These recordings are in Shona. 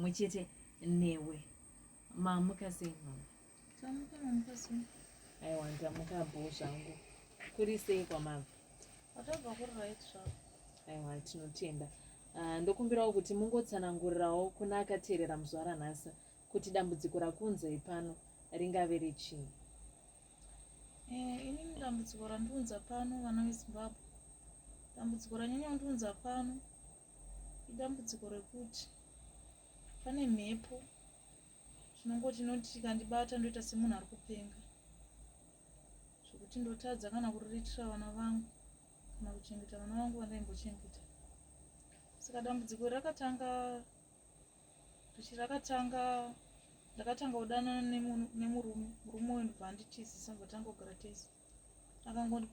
pamwe chete newe. Mamuka sei mama? Tamuka, mamuka sei? Aiwa, ndamuka bho zvangu. Kuri sei kwamabva? Kwatabva kuri right zvako. Aiwa, tinotenda. Ndokumbirawo kuti mungotsanangurirawo kuna akateerera muzuva ranhasi kuti dambudziko rakunzai pano ringave rechii? Inini dambudziko randiunza pano, vana veZimbabwe, dambudziko ranyanya kundiunza pano idambudziko rekuti pane mhepo chinongoti inoti ikandibata ndoita semunhu ari kupenga, zvekuti ndotadza kana kuriritira vana vangu kana kuchengeta vana vangu vandaimbochengeta. Saka dambudziko rakatanga rakatanga ndakatanga kudanana nemurume. Murume uyu ndobva anditizisa, ndobva tanga kugara tese.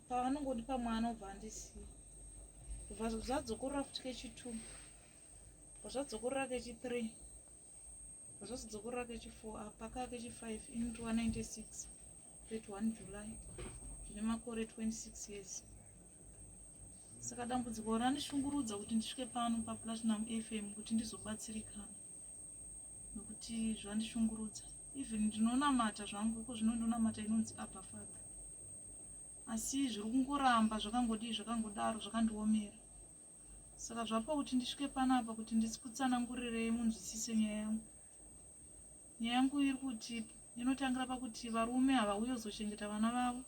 Paanongondipa mwana obva andisiya, ndobva zvadzokorora futi kechi2, bva zvadzokorora kechi3, bva zvazodzokorora kechi4, apa kaa kechi5. Inoti 196 31 July, ndine makore 26 years. Saka dambudziko randishungurudza kuti ndisvike pano paPlatinum FM kuti ndizobatsirikana, nokuti zvandishungurudza. Even ndinonamata zvangu iko zvino, ndonamata inonzi Abba Father, asi zviri kungoramba zvakangodii, zvakangodaro, zvakandiomera. Saka zvapa kuti ndisvike panapa kuti ndikutsanangurirei munzwisise nyaya yangu. Nyaya yangu iri kuti inotangira pakuti varume havauye kuzochengeta vana vavo.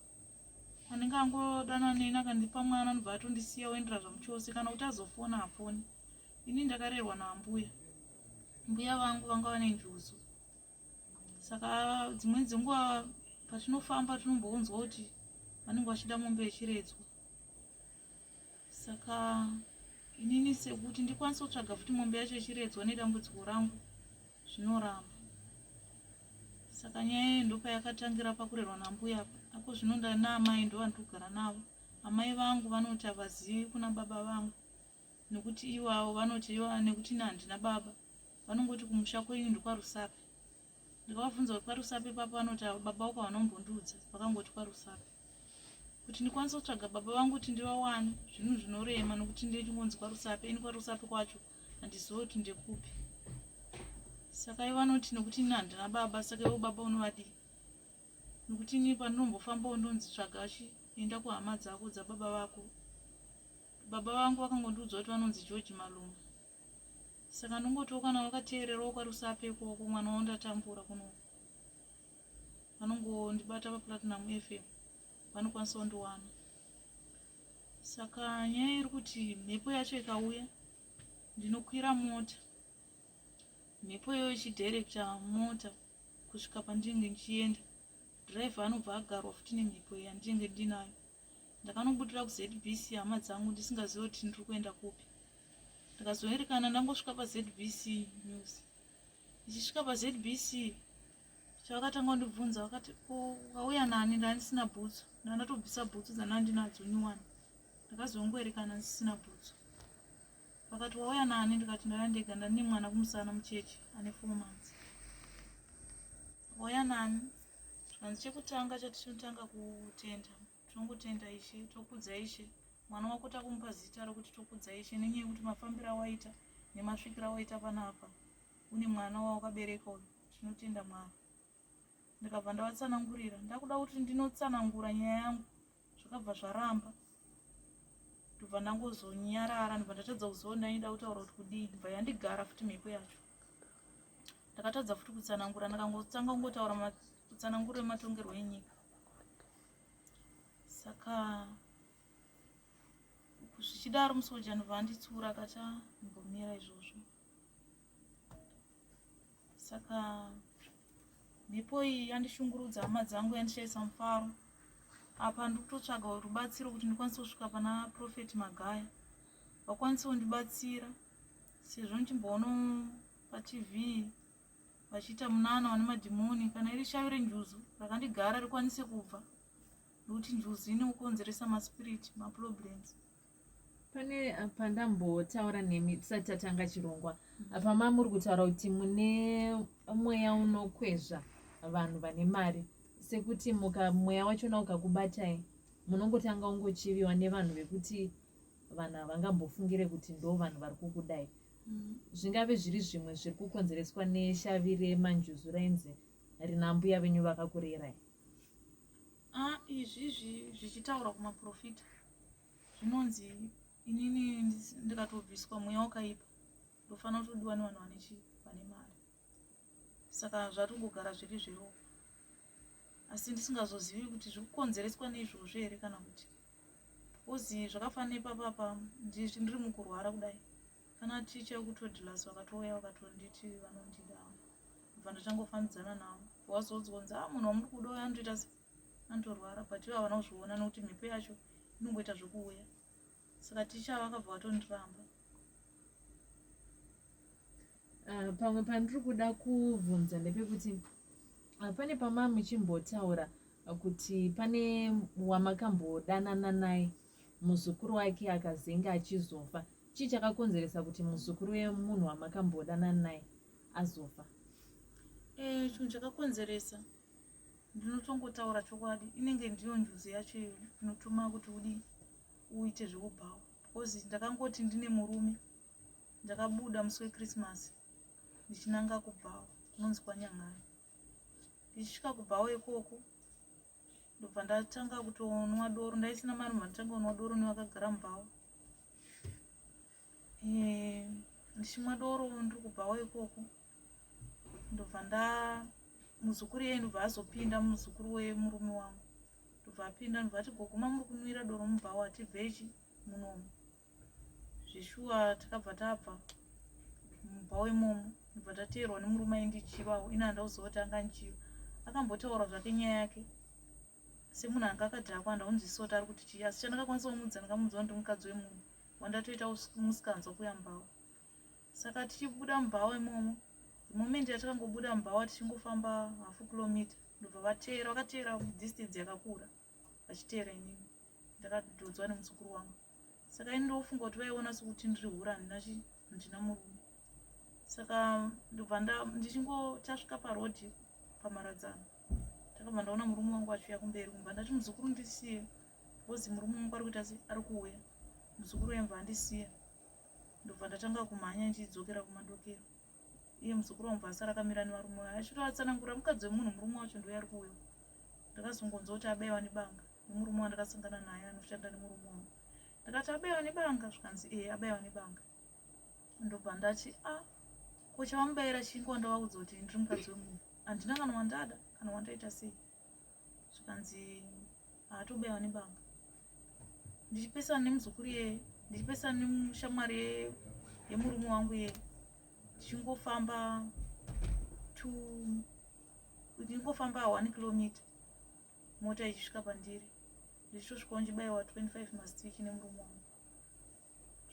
Anenge angodana neni akandipa mwana anobva atondisiya, oendera zvamuchose. Kana kuti azofona, hafoni. Ini ndakarerwa naambuya. Mbuya vangu vanga vane njuzu, saka dzimweni dzenguva patinofamba tinombounzwa kuti vanenge vachida mombe yechiredzwa. Saka inini sekuti ndikwanise kutsvaga futi mombe yacho yechiredzwa nedambudziko rangu, zvinoramba. Saka nyaya iyi ndopayakatangira, pakurerwa nambuya apa. Ako zvino ndanaamai, ndo vandiri kugara navo. Amai vangu vanoti havazivi kuna baba vangu, nekuti ivavo vanoti iva nekuti ini handina baba. Vanongoti kumusha kwenyu ndokwaRusape. Ndikavabvunza kuti kwaRusape ipapo, vanoti ava baba vako vanombondiudza, vakangoti kwaRusape. Kuti ndikwanise kutsvaga baba vangu kuti ndivawane, zvinhu zvinorema, nokuti ndichingonzi kwaRusape. Ini kwaRusape kwacho handizivi kuti ndekupi. Saka ivo vanoti nekuti ini handina baba, saka ivo baba unovadii? Nokuti ini pandinombofambawo ndonzi tsvaga, enda kuhama dzako dzababa vako. Baba vangu vakangondiudza kuti vanonzi George Malume. Saka ndongotiwo kana vakateererawo kwaRusape ikoko, mwana wavo ndatambura kunoku, vanongondibata paPlatinum FM, vanokwanisa kundiwana. Saka nyaya iri kuti mhepo yacho ikauya, ndinokwira mota, mhepo iyoyo ichidirecta mota kusvika pandinenge ndichienda. Dhiraivha anobva agarwa futi nemhepo iyi yandinenge ndinayo. Ndakanobudira kuZBC, hama dzangu, ndisingazivi kuti ndiri kuenda kupi. Ndakazoerekana ndangosvika paZBC News. Ndichisvika paZBC, chavakatanga kundibvunza, vakati, "Ko wauya nani?" Ndandisina bhutsu, ndandatobvisa bhutsu dzandandinadzo nyuwani. Ndakazongoerekana ndisina bhutsu. Vakati, "Wauya nani?" Ndikati, "Ndauya ndega, ndandine mwana kumusana mucheche ane 4 months." "Wauya nani?" Zvikanzi, "Chekutanga chatinotanga kutenda, tinongotenda Ishe, tokudza Ishe. Mwana wako takumupa zita rokuti Tokudza Ishe, nenyaya yekuti mafambiro awaita nemasvikiro awaita panapa une mwana wawakabereka uyu, tinotenda Mwari." Ndikabva ndavatsanangurira. Ndakuda kuti ndinotsanangura nyaya yangu, zvakabva zvaramba. Ndobva ndangozonyarara, ndobva ndatadza kuziva kuti ndaida kutaura kuti kudii. Ndobva yandigara futi mhepo yacho, ndakatadza futi kutsanangura. Ndakangotanga kungotaura kutsananguro ematongerwo enyika. Saka zvichidaro, musoja ndobva anditsura, akati, "Ah, mbomira izvozvo." Saka mhepo iyi yandishungurudza, hama dzangu, yandishaisa mufaro. Apa ndiri kutotsvaga rubatsiro kuti ndikwanise kusvika pana Prophet Magaya, vakwanise kundibatsira, sezvo ndichimboona paTV vachiita munana vane madhimoni. Kana iri shavi renjuzu rakandigara rikwanise kubva, nekuti njuzu inokonzeresa maspirit maproblems. Pane pandambotaura nemi tisati tatanga chirongwa apa, mamuri kutaura kuti mune mweya unokwezva vanhu vane mari, sekuti muka mweya wachona ukakubatai munongotanga ungochiviwa nevanhu vekuti vanhu havangambofungire kuti ndo vanhu vari kukudai. Zvingave zviri zvimwe zviri kukonzereswa neshavi remanjuzu rainzi rina mbuya venyu vakakurerai? Ah, izvizvi zvichitaurwa kumaprofita zvinonzi inini ndikatobviswa mweya wakaipa ndofanira kutodiwa nevanhu vane chii, vane mari. Saka zvatongogara zviri zveropa, asi ndisingazozivi kuti zviri kukonzereswa neizvozvo here kana kuti because zvakafanana ipapapa ndiri mukurwara kudai kana ticha wekutodlers vakatouya vakatonditi vanondida ndobva ndatangofambidzana navo wazonzwa kunzi ah munhu wamuri kuda uyo anotoita se anotorwara but ivo havana kuzviona nekuti mhepo yacho inongoita zvekuuya saka ticha vakabva vatondiramba. Pamwe pandiri kuda kubvunza ndepekuti pane pama muchimbotaura kuti pane wamakambodanana naye muzukuru wake akazenge achizofa. Chii chakakonzeresa kuti muzukuru wemunhu wamakambodanana naye azofa? Chinhu chakakonzeresa ndinotongotaura chokwadi, inenge ndiyo njuzu yacho inotuma kuti udi uite zvekubhawa, because ndakangoti ndine murume ndakabuda musi weChristmas ndichinanga kubhawa kunonzi kwaNyang'ana. Ndichisvika kubhawa ikoko ndobva ndatanga kutonwa doro, ndaisina mari, ndobva ndatanga kunwa doro nevakagara mubhawa. Ndichimwa doro ndiri kubhawa ikoko ndobva nda muzukuru iye ndobva azopinda muzukuru wemurume wangu ndobva apinda ndobva ati gogo mamuri kunwira doro mubhawa tibvechi munomu. Zveshuwa takabva tabva mubhawa imomo ndobva tateerwa nemurume aindichivawo, ini handauziva kuti anga andichiva. Akambotaura zvake nyaya yake semunhu anga akadhakwa, handaunzwisisa kuti ari kuti chii, asi chandakakwanisa kumuudza ndakamuudza kuti ndimukadzi wemunhu wandatoita musikanzwa kuya mubhawa. Saka tichibuda mubhawa imomo, the moment yatakangobuda mubhawa tichingofamba hafu kilomita ndobva vateera, vakateera distance yakakura vachiteera inini ndakadhodzwa nemuzukuru wangu. Saka ini ndofunga kuti vaiona sekuti ndiri hura, handina chi handina murume. Saka ndobva ndichingotasvika parodhi pamharadzano takabva ndaona murume wangu achiuya kumberi kumba, ndati muzukuru ndisiye because murume wangu ari kuita se ari kuuya. Muzukuru uye mbva andisiya ndobva ndatanga kumhanya ndichidzokera kumadokero. Iye muzukuru wangu bva asara akamira nevarume vaya achitovatsanangurira mukadzi wemunhu, murume wacho ndiuye ari kuuya. Ndakazongonzwa kuti abaiwa nebanga nemurume wandakasangana naye anoshanda nemurume wangu. Ndakati abaiwa nebanga, zvikanzi ee abaiwa nebanga. Ndobva ndati a ah, ko chavamubayira chingwa ndavaudza kuti ndiri mukadzi wemunhu, handina kana wandada kana wandaita sei. Zvikanzi haatobaiwa nebanga. Ndichipesana nemuzukuru iyeye, ndichipesana nemushamwari yemurume wangu iyeye, tichingofamba ndichingofamba 1 kilomita mota ichisvika pandiri, ndichitosvikawo ndichibaiwa 25 mastiki nemurume wangu.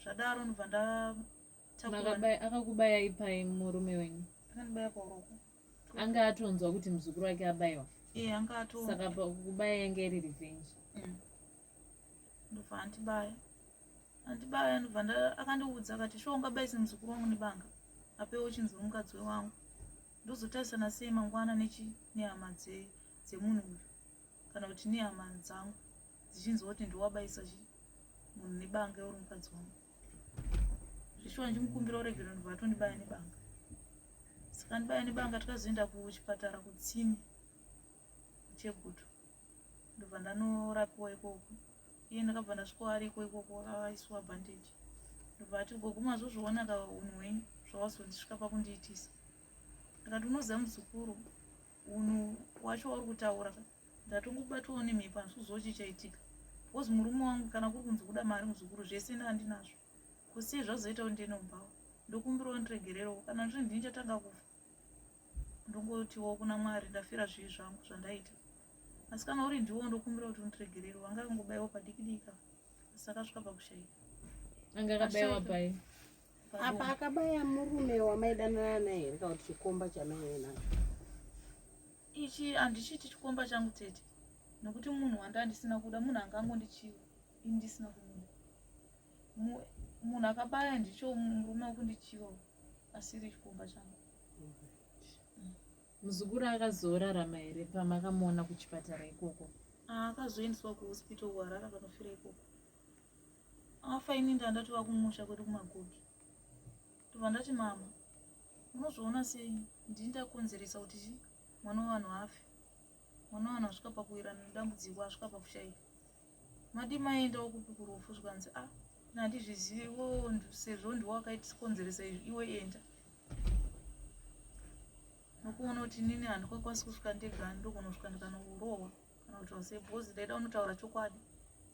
Zvadaro ndobva ndatakura. Akakubayai pai murume wenyu? Akandibaya paruoko. Anga atonzwa kuti muzukuru wake abaiwa? Eh, anga ato. Saka kubaya yange iri revenge. Ndobva andibaya. Andibaya ndobva akandiudza akati shuwa ungabayise muzukuru wangu nebanga apewo uchinzi mukadzi wangu. Ndozotarisana sei mangwana nechi nehama dzemunhu uyu kana kuti nehama dzangu dzichinzwa kuti ndiwabayisa chi munhu nebanga uri mukadzi wangu. Zveshuwa ndichimukumbira uregero ndobva atondibaya nebanga. Saka ndibaya nebanga tikazoenda kuchipatara kutsime kuChegutu ndobva ndanorapiwa ikoko. Iye ndakabva ndasvika ariko ikoko akaiswa bandage ndobva ati gogo mazozviona ka unhu hwenyu zvawazondisvika pakundiitisa. Ndikati unoziva muzukuru unhu wacho wauri kutaura ka ndatongobatwawo nemhepo handisi kuziva chichaitika because murume wangu kana kuri kunzi kuda mari muzukuru zvese ndandinazvo ko sei zvazoita kuti ndiende mubhawa ndokumbirawo ndiregererewo kana ndiri ndini chatanga kufa ndongotiwo kuna Mwari ndafira zvivi zvangu zvandaita asi kana uri ndiwo ndokumbira kuti undiregererewo. Anga akangobaiwa padiki diki asi akasvika pakushaika. Anga akabaiwa pai? Apa akabaya murume wamaidanana naye here kana kuti chikomba chamaive nacho? Ichi handichiti chikomba changu tete, nekuti munhu wanda ndisina kuda, munhu anga angondichiva ini ndisina kumuda. Munhu akabaya ndicho murume wekundichiva asiri chikomba changu. Muzukuru akazorarama here pamakamuona kuchipatara ikoko? Akazoendeswa kuhospital kuHarare akanofira ikoko. Afa ini ndandatova kumusha kwedu kuMagogi. Ndobva ndati mama, unozviona sei ndini ndakonzeresa kuti chi mwana wevanhu afe. Mwana wevanhu asvika pakuwirana nedambudziko asvika pakushaika. Madii maendawo kupi kurufu zvikanzi ah handizvizive iwewo sezvo ndiwe wakaitikonzeresa izvi iwe enda. Nokuona kuti inini handikakwanisi kusvika ndega ndogona kusvika ndikanorohwa kana kuti sei because ndaida kunotaura chokwadi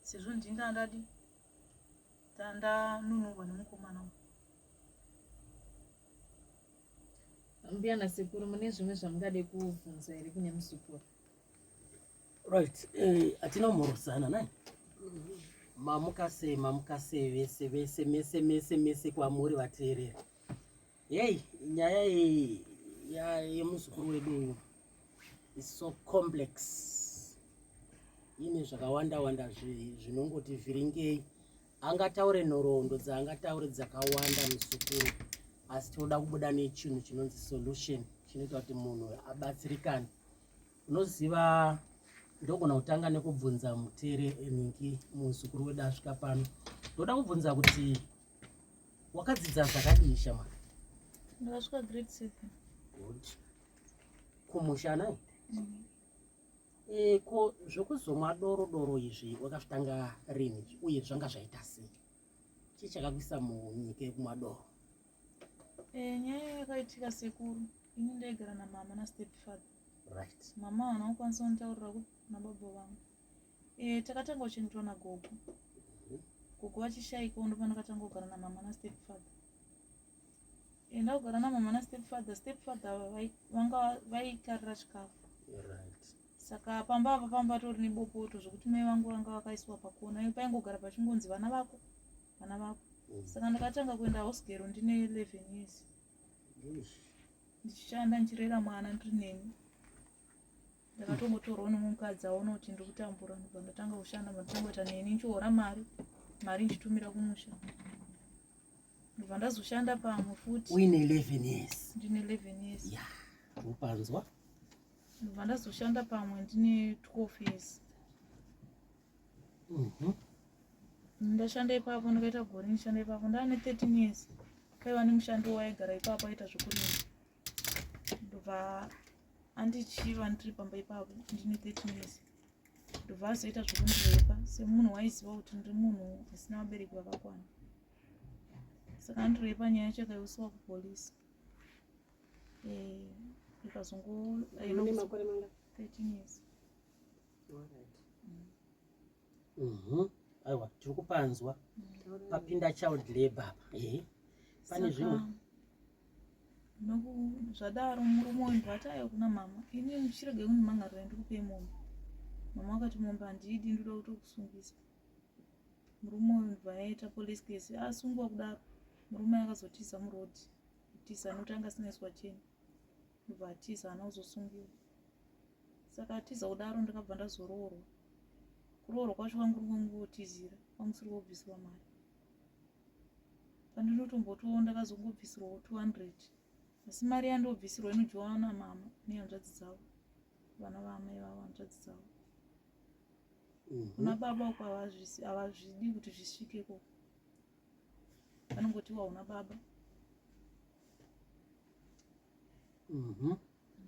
sezvo ndini ndandadi ndanunurwa nemukomana uyu. Mbuya nasekuru mune zvimwe zvamungade kubvunza here kune muzukuru? Right, eh, hatina kumhorosana nai. Mamuka sei, mamuka sei vese vese mese mese mese kwamuri vateereri. Hey, nyaya iyi yemuzukuru wedu uyu is so complex. Ine zvakawanda wanda zvinongoti vhiringei. Angataure nhoroondo dzaangataure dzakawanda muzukuru, asi tinoda kubuda nechinhu chinonzi solution chinoita kuti munhu abatsirikane. Unoziva, ndogona kutanga nekubvunza mutere ningi muzukuru wedu asvika pano. Ndoda kubvunza kuti wakadzidza zvakadii shamwari? Ndakasvika grade 7. Good. Kumusha nai? Mm. E, ko zvekuzomwa doro doro izvi wakazvitanga rini uye zvanga zvaita sei? Chii chakakuisa munyika yekumwa doro? E, nyaya yakaitika sekuru, ini ndaigara namama nastep father. Right. Mama havana kukwanisa kunditaurira kuna baba vangu. E, takatanga kuchengetwa nagogo. Gogo vachishaikawo ndopandakatanga kugara namama nastep father. E, ndakugara namama nastep father, step father vanga vaikarira chikafu. Right. Saka pamba apa pamba tori nebopoto zvekuti mai vangu vanga vakaiswa pakona paingogara pachingonzi vana vako vana vako. Saka ndakatanga kuenda house girl ndine 11 years. Ndichishanda ndichirera mwana ndiri neni. Ndakatombotorwa nemukadzi aona kuti ndiri kutambura ndobva ndatanga kushanda ndatanga kuita neni ndichihora mari mari ndichitumira kumusha. Ndobva ndazoshanda pamwe futi. Uine 11 years. Ndine 11 years. Yeah. Upanzwa? Ndobva ndazoshanda pamwe ndine 12 years. Ndashanda ipapo ndakaita gore ndishanda ipapo ndane 13 years. Paiva nemushandi waigara ipapo aita zvekurima. Ndobva andichiva ndiri pamba ipapo ndine 13 years. Ndobva azoita zvekundirepa semunhu waiziva kuti ndiri munhu asina vabereki vakakwana. Saka andirepa nyaya yacho ikaiusiwa kupolisi. Eh, ikazongo Mune makore mangani? 13 years. Alright. Aiwa, tiri kupanzwa. Papinda child labor apa. Ehe. Pane zvimwe. Zvadaro murume uyu ndobva ati aiwa kuna mama, ini muchirege kundimhangarira ndikupei mombe. Mama vakati mombe handiidi ndoda kutokusungisa. Murume uyu ndobva aita police case asungwa kudaro murume akazotiza muroad. Kutiza nokuti anga asina iswa cheni. Ndobva atiza haana kuzosungiwa. Saka atiza kudaro ndakabva ndazoroorwa. Kuroorwa kwacho kwangu kuri kwangotizira, kwangu kusiri kobvisirwa mari. Pandinotombotiwo ndakazongobvisirwawo 200. Asi mari yandobvisirwa inodyiwa namama nehanzvadzi dzavo. Vana vaamai vavo hanzvadzi dzavo. Kuna baba uko havazvidi kuti zvisvike ikoko. Vanongoti hauna baba.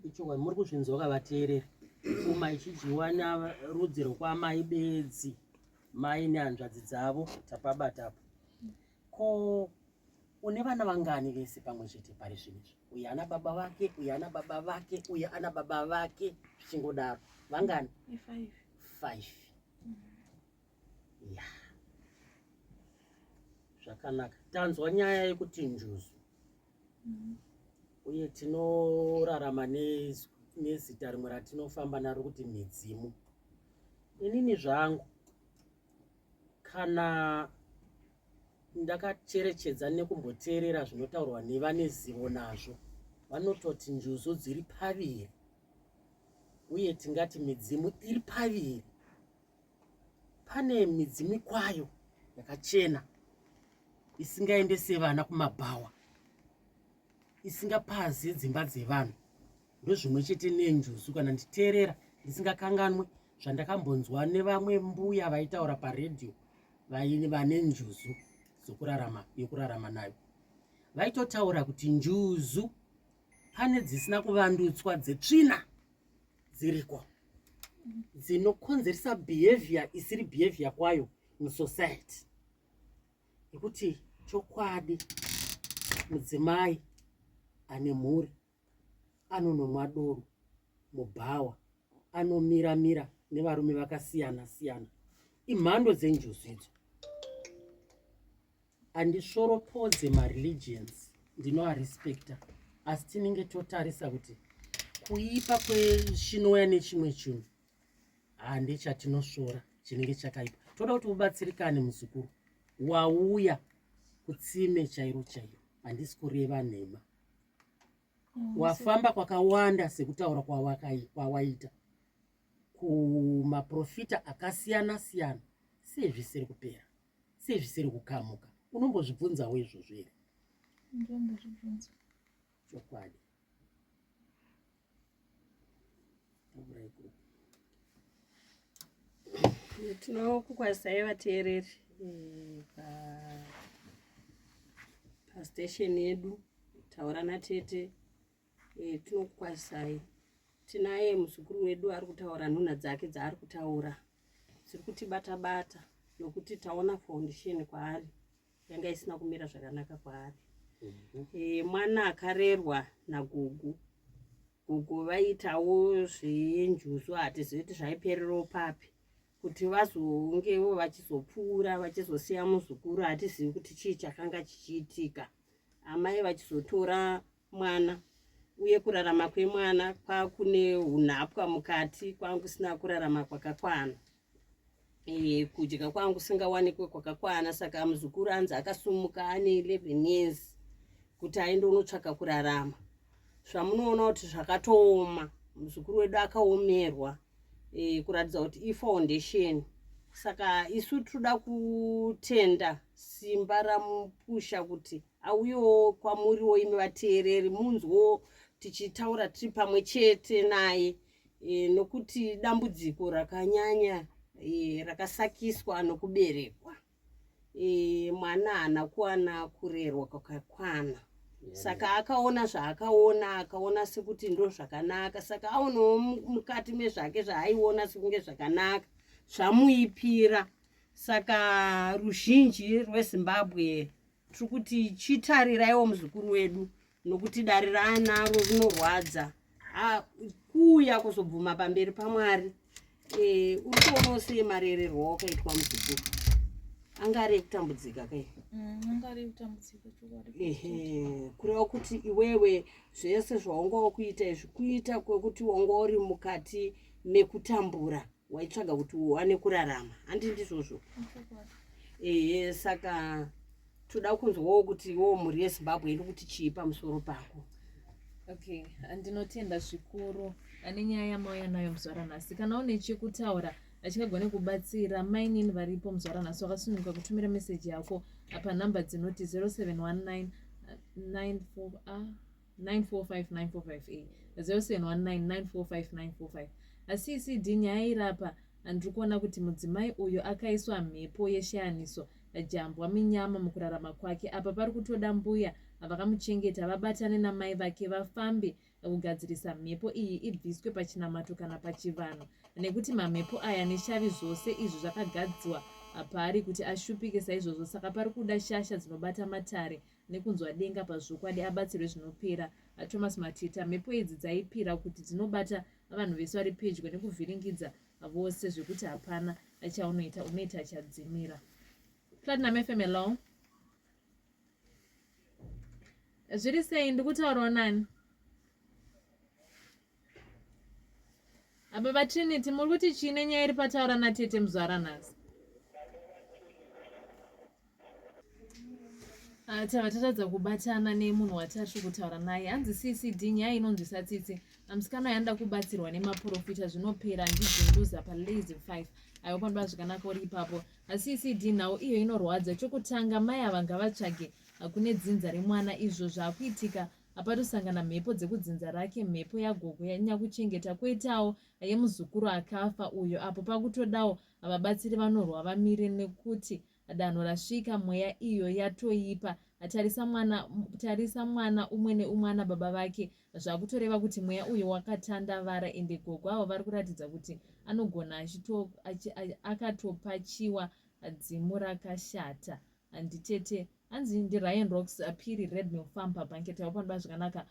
Ichokwadi muri kuzvinzwa kavateereri. Pfuma ichidyiwa narudzi rwekwamai bedzi, mai nehanzvadzi dzavo tapabata apo. Ko une vana vangani vese pamwe chete pari zvino izvi? Uyu ana baba vake, uyu ana baba vake, uyu ana baba vake, zvichingodaro. Vangani? I5. 5. Yeah. Zvakanaka. Tanzwa nyaya yekuti njuzu. Uye tinorarama nezita rimwe ratinofamba naro kuti midzimu. Inini zvangu kana ndakacherechedza nekumboteerera zvinotaurwa nevane zivo nazvo, vanototi njuzu dziri paviri, uye tingati midzimu iri paviri. Pane midzimu kwayo yakachena isingaendese vana kumabhawa, isingapaze dzimba dzevanhu. Ndozvimwe chete nenjuzu. Kana nditeerera ndisingakanganwe zvandakambonzwa nevamwe mbuya vaitaura paredhiyo vane njuzu dzokurarama yokurarama nayo. Vaitotaura kuti njuzu pane dzisina kuvandutswa dzetsvina dziriko dzinokonzeresa behavior isiri behavior kwayo musociety yekuti chokwadi mudzimai ane mhuri anonomwa doro mubhawa anomira mira nevarume vakasiyana siyana imhando dzenjuzu idzo Handisvoropodze mareligions ndinoarespecta asi tinenge totarisa kuti kuipa kwechinouya nechimwe chinhu hande chatinosvora chinenge chakaipa. Toda kuti ubatsirikane muzukuru, wauya kutsime chairo chairo, handisi kureva nhema. Wafamba kwakawanda sekutaura kwawaita kumaprofita akasiyana siyana, sei zvisiri kupera? Sei zvisiri kukamuka? Unombozvibvunzawo izvozvo here? Ndombozvibvunza. Chokwadi. Tinokukwazisai vateereri eh, pastation yedu taura natete eh, tinokukwazisai tinaye muzukuru wedu ari kutaura nhunha dzake dzaari kutaura dziri kutibata bata nokuti taona foundation kwaari yanga isina kumira zvakanaka kwaari mm -hmm. e, mwana akarerwa nagogo gogo vaitawo zvenjuzu hatizivi kuti zvaipererawo papi kuti vazongewo vachizopfuura vachizosiya muzukuru hatizivi kuti chii chakanga chichiitika amai vachizotora mwana uye kurarama kwemwana kwakune unhapwa mukati kwangu kusina kurarama kwakakwana e, kudya kwangu kusingawanikwe kwakakwana saka muzukuru anzi akasumuka ane 11 years kuti aende unotsvaka kurarama zvamunoona kuti zvakatooma muzukuru wedu akaomerwa e, kuratidza kuti ifoundation saka isu tinoda kutenda simba ramupusha kuti auyewo kwamuriwo imi vateereri munzwewo tichitaura tiri pamwe chete naye e, nokuti dambudziko rakanyanya e, rakasakiswa nokuberekwa e, mwana haana kuwana kurerwa kwakakwana saka akaona zvaakaona akaona sekuti ndo zvakanaka saka aonawo mukati mezvake zvaaiona sekunge zvakanaka zvamuipira saka ruzhinji rwezimbabwe tiri kuti chitariraiwo muzukuru wedu nokuti dare raanaro rinorwadza kuuya kuzobvuma pamberi pamwari e, uri kuonawo sei marererwo wakaitwa muzukuru anga ari ekutambudzika kai mm, anga ari ekutambudzika chokwadi ehe kureva kuti iwewe zvese zvaunga wakuita izvi kuita kwekuti wanga uri mukati mekutambura waitsvaga kuti uwane kurarama handi ndizvozvo ehe saka toda kunzwawo kuti iwowo mhuri yezimbabwe iri kuti chii pamusoro pako okay ndinotenda zvikuru ane nyaya yamauya nayo muzuva ranhasi kana une chekutaura achingagone kubatsira mainini varipo muzuva ranhasi wakasununguka kutumira meseji yako panhamba dzinoti 0719 94 ah, 945945 0719945945 asi icd nyaya irapa andiri kuona kuti mudzimai uyu akaiswa mhepo yeshayaniso jambwa minyama mukurarama kwake apa pari kutoda mbuya vakamuchengeta vabatane namai vake vafambe kugadzirisa mhepo iyi ibviswe pachinamato kana pachivanhu nekuti mamhepo aya neshavi zvose izvi zvakagadzwa paari kuti ashupike saizvozvo saka pari kuda shasha dzinobata matare nekunzwa denga pazvokwadi abatsirwe zvinopera. Thomas Matita, mhepo idzi dzaipira kuti dzinobata vanhu vese vari pedyo nekuvhiringidza vose zvekuti hapana chaunoita unoita chadzimira. Platinum FM hello. Zviri sei ndikutaurawo nani? Baba Trinity muri kuti chii nenyaya iri pataura natete muzvara nhasi? Ah, tava tatadza kubatana nemunhu watiri kutaura naye hanzi ccd nyaya inonzwisa tsitsi musikana yanoda kubatsirwa nemaprofita zvinopera ndijunduza palazy 5 aiwa panoda zvakanaka uri ipapo ccd nhau iyo inorwadza chokutanga mai ava ngavatsvage kune dzinza remwana izvo zvaakuitika Apatosangana mhepo dzekudzinza rake mhepo yagogo yanyakuchengeta kwoitawo yemuzukuru akafa uyo apo pakutodawo vabatsiri vanorwa vamire nekuti Danho rasvika mweya iyo yatoipa. Tarisa mwana, tarisa mwana umwe neumwe ana baba vake zvakutoreva kuti mweya uyu wakatandavara ende gogo avo vari kuratidza kuti anogona achito, achi, akatopachiwa dzimu rakashata. Handitete hanzi ndiRyan Rocks Phiri Redmill Farm paBanket apo panoba zvakanaka.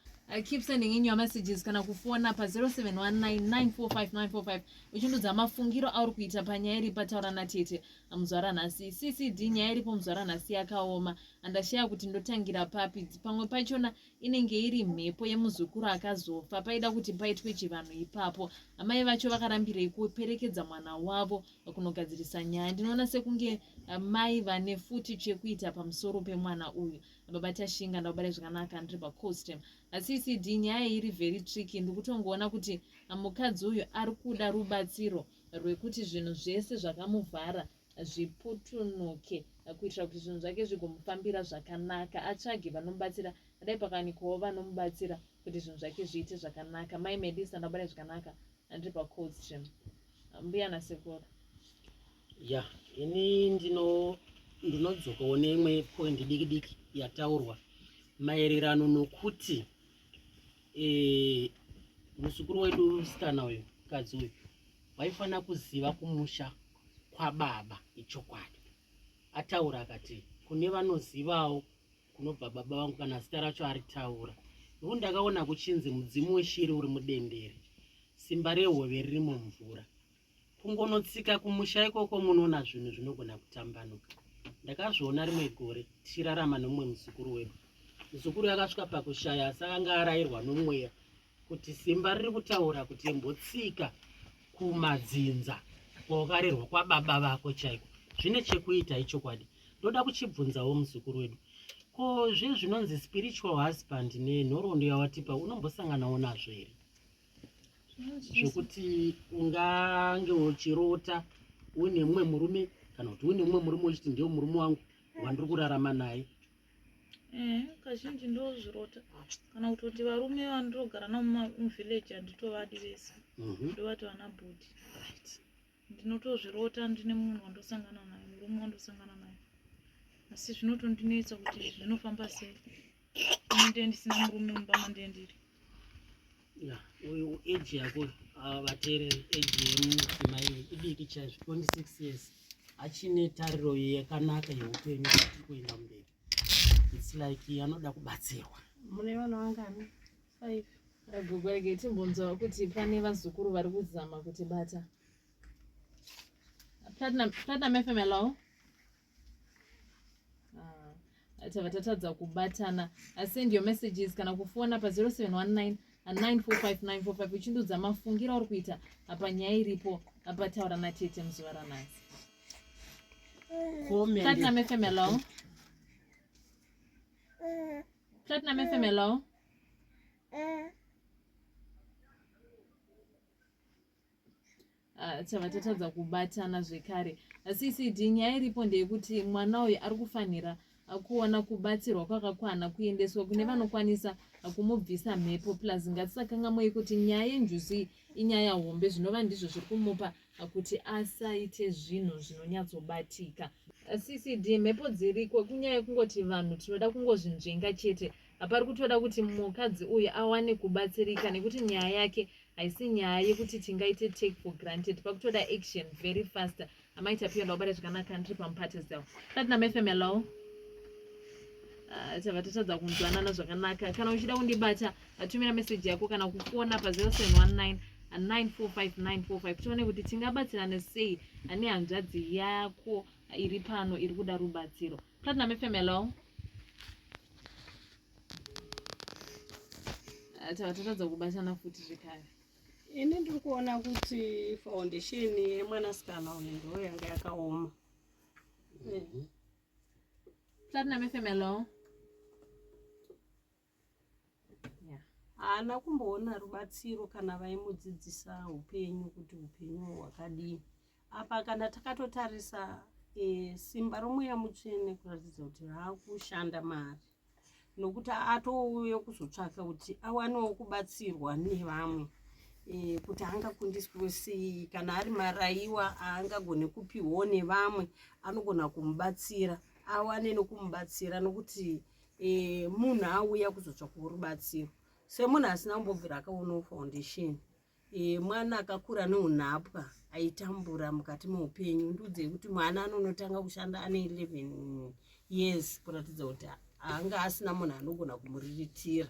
Keep sending in your messages kana kufona pa 0719945945 uchindudza mafungiro auri kuita panyaya iri pataura natete muzuva ranhasi. CCD nyaya iripo muzuva ranhasi yakaoma andashaya kuti ndotangira papi. Pamwe pachona inenge iri mhepo yemuzukuru akazofa paida kuti paitwe chivanhu ipapo. Amai vacho vakarambirei kuperekedza mwana wavo kunogadzirisa nyaya. Ndinoona sekunge mai vane futi chekuita pamusoro pemwana uyu. Baba Tashinga ndakubata zvakanaka ndiri pacostume. CCD nyaya iri very tricky ndikutongoona kuti mukadzi uyu ari kuda rubatsiro rwekuti zvinhu zvese zvakamuvhara zviputunuke kuitira kuti zvinhu zvake zvigomufambira zvakanaka atsvage vanomubatsira dai pakawanikwawo vanomubatsira kuti zvinhu zvake zviite zvakanaka. Mai Melissa ndakubata zvakanaka ndiri pacoldstream. Mbuya nasekuru. Ya, ini ndino ndinodzokawo neimwe point diki diki yataurwa maererano nokuti e, muzukuru wedu musikana uyu mukadzi uyu waifanira kuziva kumusha kwababa ichokwadi ataura akati kune vanozivawo kunobva baba vangu kana zita racho aritaura nokuti ndakaona kuchinzi mudzimu weshiri uri mudendere simba rehove riri mumvura kungonotsika kumusha ikoko munoona zvinhu zvinogona kutambanuka ndakazviona rimwe gore tichirarama nomumwe muzukuru wedu muzukuru akasvika pakushaya asi akanga arayirwa nomweya kuti simba riri kutaura kuti imbotsika kumadzinza kwawakarerwa kwababa vako chaiko zvine chekuita ichokwadi ndoda kuchibvunzawo muzukuru wedu ko zvezvinonzi spiritual husband nenhoroondo yawatipa unombosanganawo nazvo here zvekuti ungange uchirota uine mumwe murume kana kuti uine mumwe murume uchiti ndiyo murume wangu wandiri kurarama naye Eh, kazhinji ndozvirota kana kutoti varume vandinogara navo muvillage handitovadi vese mhm. ndovati vana bhudhi ndinotozvirota ndine munhu wandosangana naye murume wandosangana naye asi zvinotondinetsa kuti zvinofamba sei ini ndiye ndisina murume mumba mandiye ndiri ya uyu age yako ah, vateereri age yemudzimai idiki chaizvo 26 years achine tariro yakanaka yeupenyu tiri kuenda mberi its like anoda kubatsirwa mune vana vangani five Gogo rege timbonzwa kuti pane vazukuru vari kuzama kuti bata Platinum, Platinum FM hello Ah, tava tatadza kubatana ah, send your messages kana kufona pa 0719 945945 uchindudza mafungiro auri kuita panyaya iripo pataura natete muzuva ranhasi Platinum FM hello Platinum FM hello Ah, tava tatadza kubatana zvekare ccd nyaya iripo ndeyekuti mwana uyu ari kufanira ah, kuona kubatsirwa kwakakwana kuendeswa kune vanokwanisa ah, kumubvisa mhepo plus ngatisakangamwei kuti nyaya yenjuzu iyi inyaya hombe zvinova ndizvo zviri kumupa kuti asaite zvinhu zvinonyatsobatika ccd mhepo dziriko kunyaya yekungoti vanhu tinoda kungozvinzvenga chete Pari kutoda kuti mukadzi uyu awane kubatsirika nekuti nyaya yake haisi nyaya yekuti tingaite take for granted. Pakutoda action very fast. Amai Tapiwa ndakubata zvakanaka ndiri paMupatesdale. Platinum FM hello. Ah, tava tatadza kunzwanana zvakanaka. Kana uchida kundibata tumira message yako kana kufona pa 0719 945945 tione kuti tingabatsirane sei nehanzvadzi yako iri pano iri kuda rubatsiro. Platinum FM hello. Ah, tatadza kubatana futi zvekare. Ini ndiri kuona kuti foundation yemwanasikana uyu ndiyo yanga yakaoma. Platinum FM hello. Haana kumboona rubatsiro kana vaimudzidzisa upenyu kuti upenyu hwakadii. Apa kana takatotarisa e, simba romweya mutsvene kuratidza kuti raakushanda maari nokuti atouye kuzotsvaka kuti awanewo kubatsirwa nevamwe. e, kuti angakundiswe sei kana ari maraiwa aangagone kupiwawo nevamwe anogona kumubatsira awane nokumubatsira nokuti e, munhu auya kuzotsvakawo rubatsiro semunhu asina kumbobvira akaonawo foundation e, mwana akakura neunhapwa aitambura mukati meupenyu ndiudzei kuti mwana anonotanga kushanda ane 11 years kuratidza kuti anga asina munhu anogona kumuriritira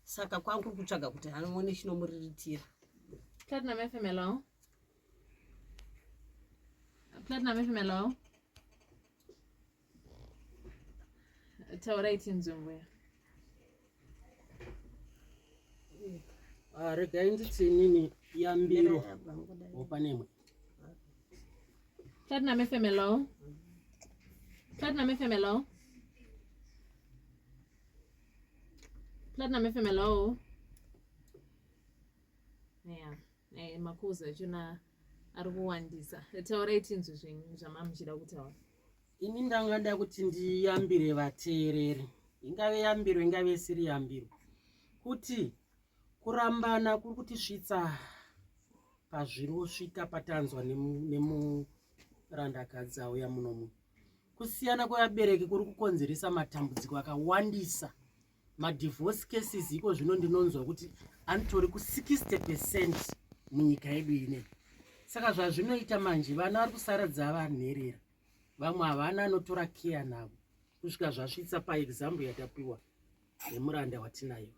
saka kwangu kuri kutsvaga kuti aone chinomuriritira. Platinum FM, hello. Platinum FM, hello. Taurai tinzwe mbuya. Ah, regai nditi inini yambiro wopanemwe Platinum FM, hello. Platinum FM, hello. Platinum FM, hello. Yeah, eh, makuza achona ari kuwandisa. Taurai tinzwe zvenyu zvamamuchida kutaura. Ini ndanga nda kuti ndiyambire vateereri, ingave yambiro ingave isiri yambiro, kuti kurambana kuri kutisvitsa pazvinosvika patanzwa nemurandakadzi auya munomu. Kusiyana kwevabereki kuri kukonzeresa matambudziko akawandisa. Madivorce cases iko zvino ndinonzwa kuti anotori ku 60 percent munyika yedu ine. Saka zvazvinoita manje vana vari kusara dzava nherera, vamwe havana anotora care navo kusvika zvasvitsa paexample yatapiwa nemuranda watinayo.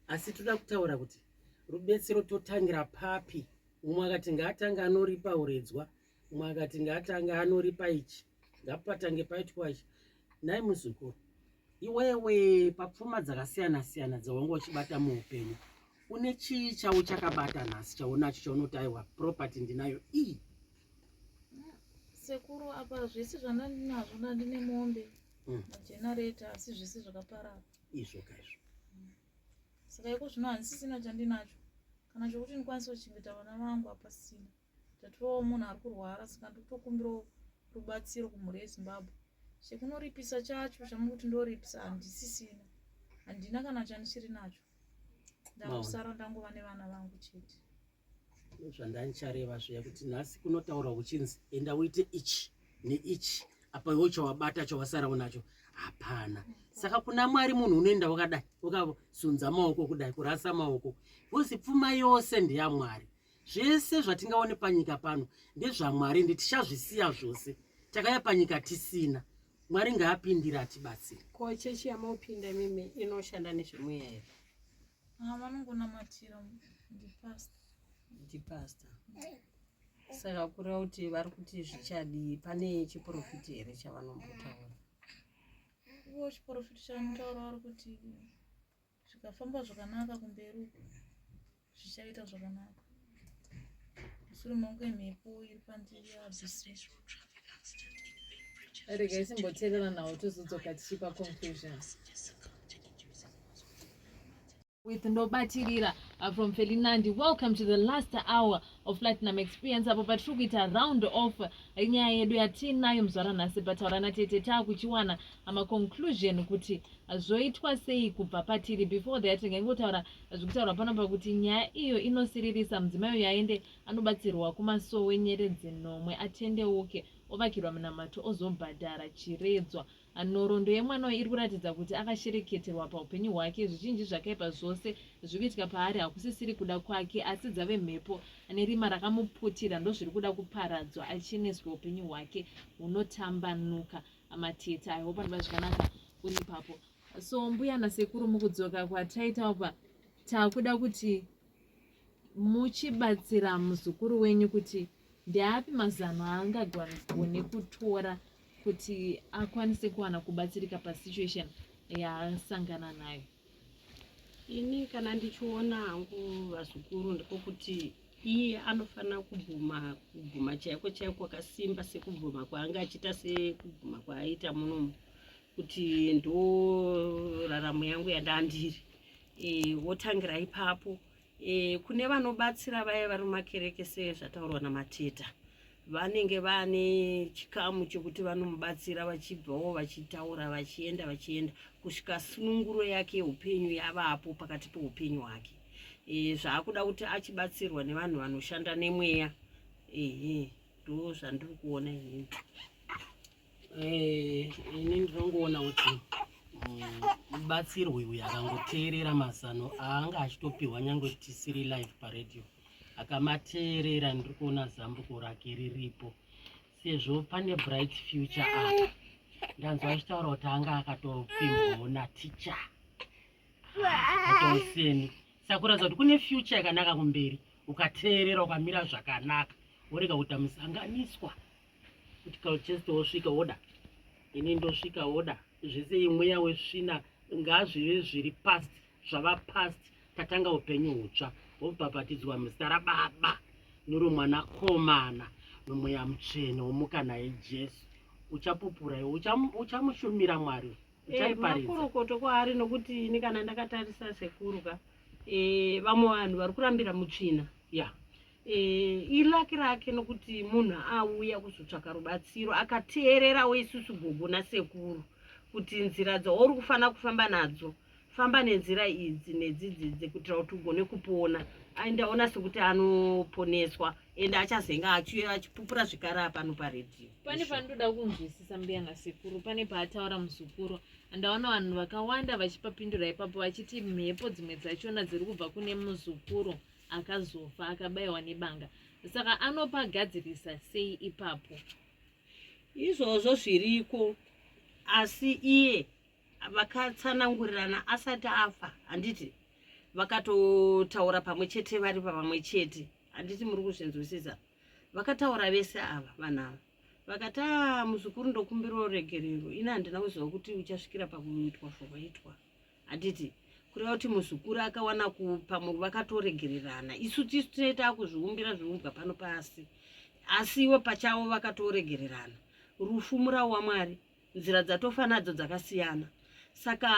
Asi toda kutaura kuti rubetsero totangira papi? Umwe akati ngaatange anoripa uredzwa, umwe akati ngaatange anoripa ichi, ngapatange paitwa ichi. Nhai muzukuru, iwewe papfuma dzakasiyana siyana dzawanga uchibata muupenyu, une chii chauchakabata nhasi chaunacho chaunoti aiwa property ndinayo iyi? Sekuru, apa zvese zvandandinazvo ndandine mombe, magenerator, asi zvese zvakaparara. Izvo kaizvo. Saka iko zvino handisisina chandinacho kana chokuti ndikwanise kuchengeta vana vangu hapasisina. Tatovawo munhu ari kurwara saka ndikutokumbirawo rubatsiro kumhuri yeZimbabwe. Chekunoripisa chacho chamuri kuti ndoripisa handisisina, handina kana chandichiri nacho. Ndakusara ndangova nevana vangu chete. Zvandandichareva zviya kuti nhasi kunotaurwa kuchinzi enda uite ichi neichi, apa iwe chawabata chawasara unacho hapana. Saka kuna Mwari munhu unoenda wakadai wakasunza maoko kudai, kurasa maoko, because pfuma yose ndeyaMwari. Zvese zvatingaone panyika pano ndezvaMwari, ndi tichazvisiya zvose. Takaya panyika tisina. Mwari ngaapindire atibatsire. Ko chechi yamopinda imimi inoshanda nezvemweya here? Ah, vanongonamatira ndipastor. Ndipastor. Saka kureva kuti vari kuti zvichadii? Pane chiprofiti here chavanombotaura? Ivo chiprofiti chavanotaura vari kuti zvikafamba zvakanaka kumberi uku zvichaita zvakanaka. Mushure mekunge mhepo iri pandiri yabvisiswa. Regai simboteerera nawo tozodzoka tichipa conclusion. With Ndobatirira from Felinandi. Welcome to the last hour of Platinum Experience. Apo patiri kuita round off nyaya yedu yatiinayo muzuva ranhasi pataura natete taakuchiwana maconclusion kuti zvoitwa sei kubva patiri. Before that ngaingotaura zvikutaurwa pano pakuti nyaya iyo inosiririsa mudzimai uyo aende anobatsirwa kumasowe nyeredzi nomwe atendeuke ovakirwa minamato ozobhadhara chiredzwa. Nhoroondo yemwana uyu iri kuratidza kuti akashereketerwa paupenyu hwake, zvizhinji zvakaipa zvose zviri kuitika paari hakusisiri kuda kwake asi dzave mhepo nerima rakamuputira ndozviri kuda kuparadzwa acheneswe upenyu hwake hunotambanuka. Matete, I hope anoba zvakanaka uri ipapo. So mbuya nasekuru mukudzoka kwataita apa takuda kuti muchibatsira muzukuru wenyu kuti ndeapi mazano aangagone kutora kuti akwanise kuwana kubatsirika pasituation yaasangana nayo. Ini kana ndichiona hangu vazukuru ndikokuti iye anofanira kubvuma, kubvuma chaiko chaiko kwakasimba sekubvuma kwaanga achiita sekubvuma kwaaita munomu kuti ndo raramo yangu yandandiri. Wotangira ipapo. Kune vanobatsira vaya vari mumakereke sezvataurwa naMateta, vanenge vane chikamu chekuti vanomubatsira vachibvawo vachitaura vachienda vachienda kusvika sununguro yake yeupenyu yavapo pakati peupenyu hwake. E, zvaakuda kuti achibatsirwa nevanhu vanoshanda nemweya ehe ndo zvandiri kuona inini. Eh, ini ndinongoona kuti mubatsirwi uyu akangoteerera mazano aanga achitopiwa nyange tisiri live paradio akamateerera ndiri kuona zambuko rake riripo sezvo pane bright future apa ndanzwa achitaura kuti anga akatopfimbwawo naticha atoseni saka kuratidza kuti kune future yakanaka kumberi ukateerera ukamira zvakanaka worega kuita musanganiswa kuti kalchester wosvika woda ini ndosvika woda zvese imweya wesvina ngazvive zviri past zvava past tatanga upenyu hutsva wobhabhatidzwa muzita rababa noromwanakomana nomweya mutsvene womuka naye jesu uchapupura iwe uchamushumira mwari eh, makorokoto kwaari nokuti ini kana ndakatarisa sekuru ka eh, vamwe vanhu vari kurambira mutsvina ya eh, ilaki rake nokuti munhu auya kuzotsvaka rubatsiro akateererawo isusu gogo nasekuru kuti nzira dzauri kufanira kufamba nadzo famba nenzira idzi nedzidzidzi kuitira kuti ugone kupona ndaona sekuti anoponeswa ende achazenge achipupura zvekare pano paredhiyo pane pandoda kunzwisisa mbuya nasekuru pane paataura muzukuru ndaona vanhu vakawanda vachipapindura ipapo vachiti mhepo dzimwe dzachona dziri kubva kune muzukuru akazofa akabayiwa nebanga saka anopagadzirisa sei ipapo izvozvo zviriko asi iye vakatsanangurirana asati afa handiti vakatotaura pamwe chete vari pamwe chete handiti muri kuzvinzwisisa vakataura vese ava vanhu ava vakati a ah, muzukuru ndokumbirawo regerero ini handina kuziva kuti uchasvikira pakuitwa zvakaitwa handiti kureva kuti muzukuru akawana pamwe vakatoregererana isu tisu tinee takuzviumbira zviumbwa pano pasi asi ivo pachavo vakatoregererana rufu murau wamwari nzira dzatofa nadzo dzakasiyana saka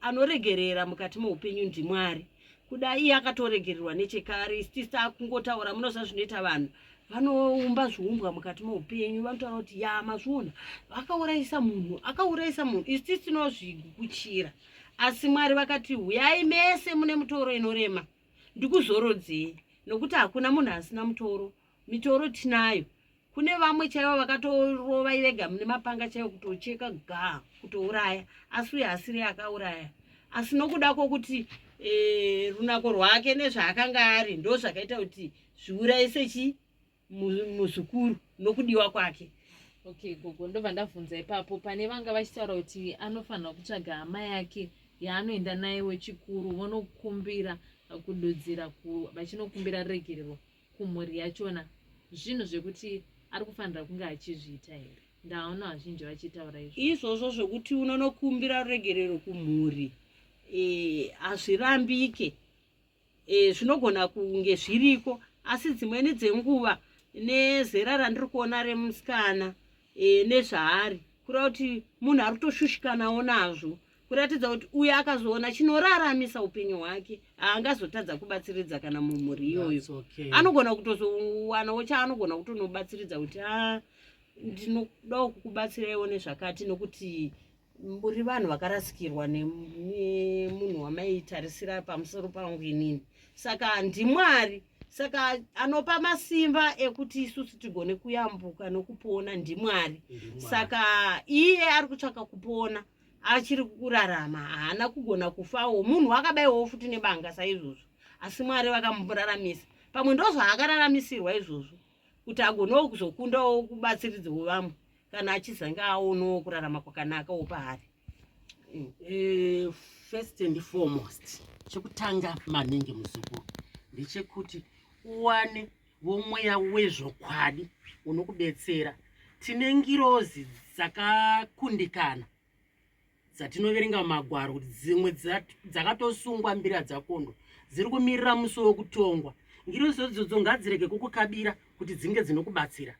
anoregerera mukati meupenyu ndimwari kuda iye akatoregererwa nechekare isu tisi takungotaura munoziva zvinoita vanhu vanoumba zviumbwa mukati meupenyu vanotaura kuti ya mazviona akaurayisa munhu akaurayisa munhu isu tisi tinozvigukuchira asi mwari vakati huyai mese mune mutoro inorema ndikuzorodzei nokuti hakuna munhu asina mutoro mitoro tinayo kune vamwe chaivo vakatorova vega mune mapanga chaivo kutocheka ga kutouraya asi uyo asiri akauraya asi nokuda kwokuti e, runako rwake nezvaakanga ari ndo zvakaita kuti zviurayise chi muzukuru nokudiwa kwake okay gogo ndobva ndabvunza ipapo pane vanga vachitaura kuti anofanira kutsvaga hama yake yaanoenda naye wechikuru vonokumbira kududzira vachinokumbira regerero kumhuri yachona zvinhu zvekuti ari kufanira kunge achizviita here ndaona vazhinji vachitaura izvo izvozvo zvekuti unonokumbira ruregerero kumhuri eh, hazvirambike e, zvinogona kunge zviriko asi dzimweni dzenguva nezera randiri kuona remusikana e, nezvaari kureva kuti munhu ari kutoshushikanawo nazvo kuratidza kuti uyo akazoona chinoraramisa upenyu hwake haangazotadza kubatsiridza kana mumhuri iyoyo okay. anogona kutozowanawo chaanogona kutonobatsiridza kuti a ah, ndinodawo kukubatsiraiwo nezvakati nokuti muri vanhu vakarasikirwa nemunhu wamaitarisira pamusoro pangu inini saka ndimwari saka anopa masimba ekuti isusu tigone kuyambuka nokupona ndimwari saka iye ari kutsvaka kupona achiri kurarama haana kugona kufawo munhu akabaiwawo futi nebanga saizvozvo asi mwari vakamuraramisa pamwe ndozvaakararamisirwa izvozvo kuti agonewo kuzokundawo kubatsiridzawo vamwe kana achizange aonawo kurarama kwakanakawo paari mm. eh, first and foremost chekutanga maningi muzukuru ndechekuti uwane vomweya wezvokwadi unokubetsera tine ngirozi dzakakundikana dzatinoverenga mumagwaro kuti dzimwe dzakatosungwa mbira dzakondo dziri kumirira musi wokutongwa ngirozi idzodzo ngadzirege kukukabira kuti dzinge dzinokubatsira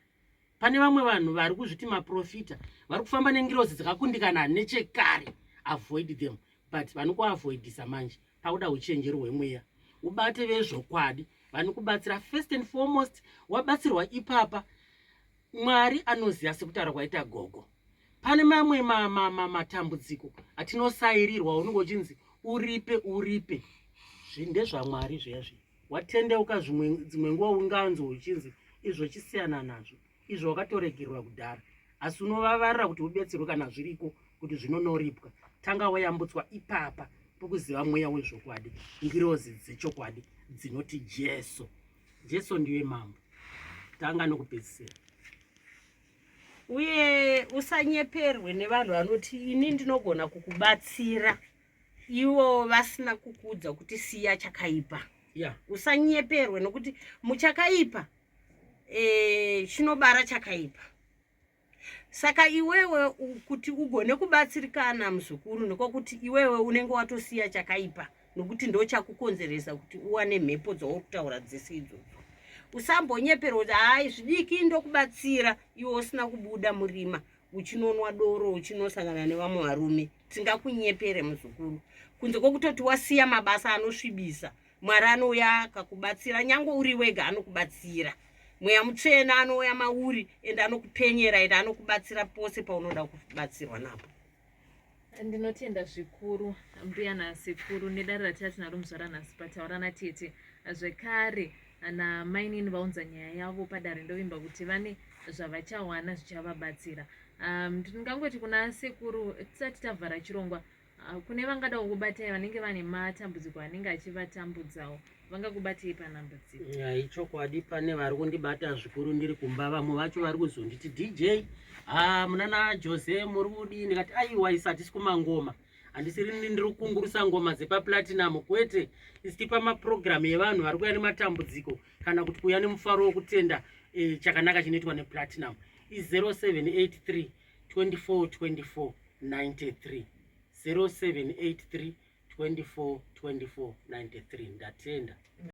pane vamwe vanhu vari kuzviti maprofita vari kufamba nengirozi dzakakundikana nechekare avoid them but vanokuavoidisa manje pakuda uchenjeri hwemweya ubate vezvokwadi vanokubatsira first and foremost wabatsirwa ipapa mwari anoziva sekutaura kwaita gogo pane mamwe matambudziko atinosairirwa unenge uchinzi uripe uripe NdezvaMwari zviya zviya. Watendeuka zvimwe dzimwe nguva unganzwa uchinzi izvo chisiyana nazvo, izvo wakatoregererwa kudhara, asi unovavarira kuti ubetserwe kana zviriko kuti zvinonoripwa. Tanga wayambutswa ipapa pokuziva mweya wezvokwadi, ngirozi dzechokwadi dzinoti Jesu. Jesu ndiye mambo, tanga nokupedzisira. Uye usanyeperwe nevanhu vanoti ini ndinogona kukubatsira ivo vasina kukuudza kuti siya chakaipa. Usanyeperwe nokuti muchakaipa chinobara chakaipa. Saka iwewe kuti ugone kubatsirikana muzukuru, ndikokuti iwewe unenge watosiya chakaipa, nokuti ndochakukonzeresa kuti uwane mhepo dzauri kutaura dzese idzodzo. Usambonyeperwa kuti hai zvidiki ndokubatsira, iwe usina kubuda murima uchinonwa doro uchinosangana nevamwe varume. Tingakunyepere muzukuru, kunze kwokutoti wasiya mabasa anosvibisa. Mwari anouya akakubatsira, nyange uri wega anokubatsira. Mweya Mutsvene anouya mauri ende anokupenyera ende anokubatsira pose paunoda kubatsirwa napo. Ndinotenda zvikuru mbuya nasekuru nedare ratatinaro muzvara nhasi pataura natete, zvekare namainini vaunza nyaya yavo padare. Ndovimba kuti vane zvavachawana zvichavabatsira. Ndingangoti kuna sekuru tisati tavhara chirongwa, kune vangada kukubatai vanenge vane matambudziko anenge achivatambudzawo, vangakubatei panhamba dzipi? Ichokwadi, pane vari kundibata zvikuru ndiri kumba. Vamwe vacho vari kuzonditi, "DJ, ha, munana Jose muri kudii?" Ndikati, "Aiwa, isi hatisi kumangoma, handisiri ndiri kukungurusa ngoma dzepaPlatinum, kwete. Isi tipa mapurogiramu evanhu vari kuuya nematambudziko kana kuti kuuya nemufaro wokutenda chakanaka chinoitwa nePlatinum." I0783 24 24 93, 0783 24 24 93. Ndatenda.